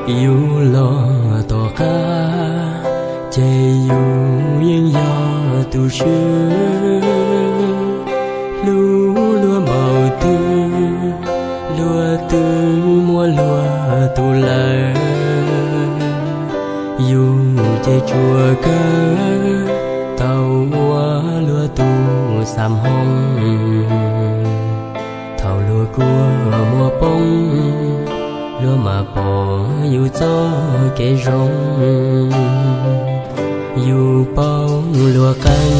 Yus los tom qab ces yus yeej yog tus swb, hlub luag npaum twg, luag twb muaj luag tus lawm. Yus ces tsuas kawg tau ua luag tus xam hoo. Thaum luag kua muag poob, luag mam pom yus txoj kev zoo. Yus paub luag qee,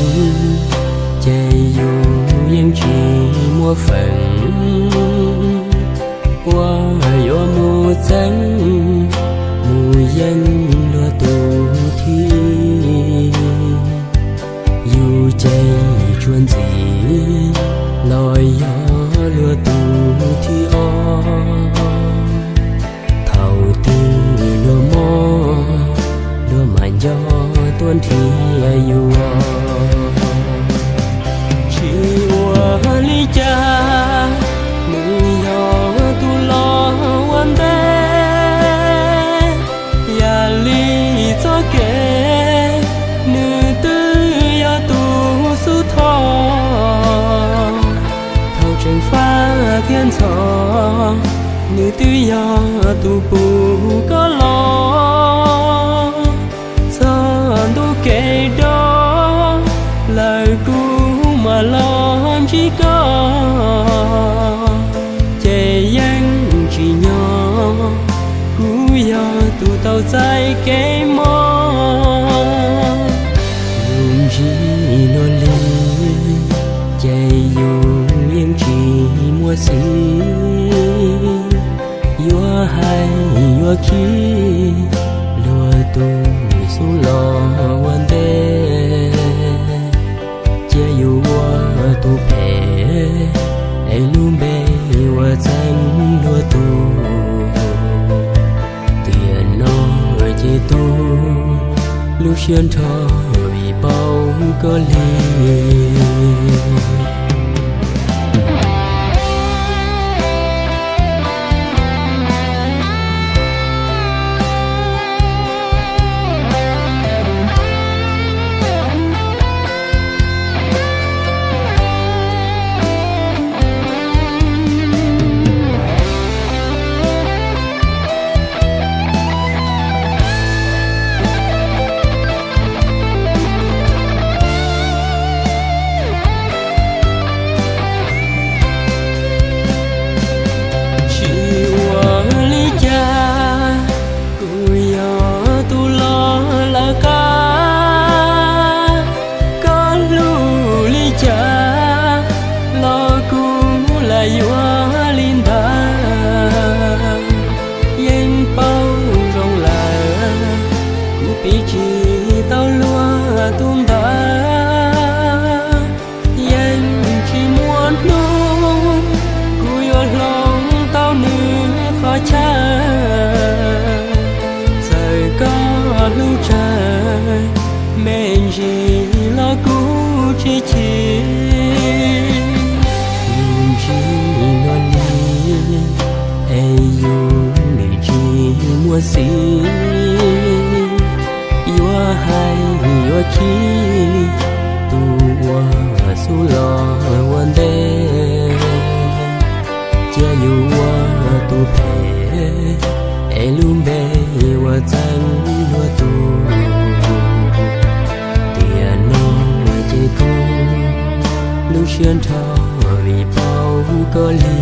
ces yus yeej tsis muaj feem. Ua yuav mus txeeb, mus yeej luag tus thib. Yus ces tsuas ntxim los yog luag tus thib ob. Thaum twg luag mob, luag mam nco tuaj nrhiav yus. Tsis ua li cas, nws yog tus los ua ntej. Yam li txoj kev, nws twb yog tus xub thawj. Thaum tseem fab thiab ntxhov, nws twb yog tus pub koj los. Txog ntu kev dob, lawm kuv mam los ntsib koj. Ces yeej tsim nyog, kuv yog tus tau txais kev mob. Yus ntsib luag li, ces yus yeej tsis muaj xib. Yuav hais yuav khib, luag tus xub los ua ntej. Cia yus ua tus phem, es lub npe uas txeeb luag tus. Tiam no ces tu lub siab nrho, vim paub koj li. Tsis ua li cas, kuv yog tus los lawv qab. Koj hlub li cas los kuv lam yuav li ntawd. Yeej paub zoo lawm, kuv piv tsis tau luag tus ntawd. Yeej tsis muaj hnub kuv yuav hloov tau nws qhov chaw. Txawm koj hlub tsawg, me ntsis los kuv tsis chim. Yus ntsib luag li, es yus nim tsis muaj xib. Yuav hais yuav khib, tus uas xub los ua ntej. Cia yus ua tus phem, es lub npe uas txeeb luag tus. Tiam no ces tu lub siab nrho, vim paub koj li.